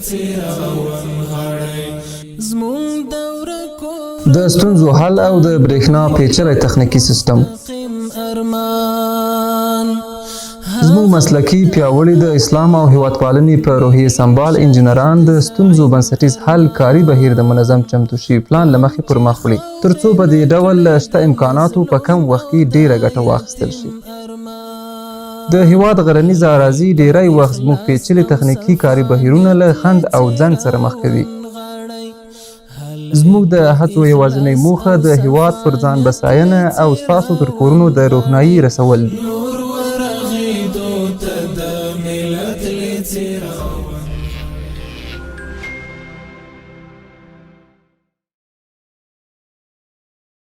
څراغ ونغاړئ. زمونږ د ورکو د ستونزو حل او د برېښنا پیچلی تخنیکي سیستم. ارمان. زموږ مسلکي، پیاوړي، د اسلام او هیوادپالنې په روحیې سمبال انجینران د ستونزو بنسټیز حل کاري بهیر د منظم چمتو شوي پلان له مخې پر مخ وړي، ترڅو په دې ډول له شته امکاناتو په کم وخت کې ډیره ګټه واخیستل شي. د هیواد غرنیزه اراضي ډیری وخت زموږ پیچلي تخنیکي کاري بهیرونه له خنډ او ځنډ سره مخ کوي. زموږ د هڅو یوازینۍ موخه د هیواد پر ځان بساینه او ستاسو تر کورونو د روښنايي رسول دي.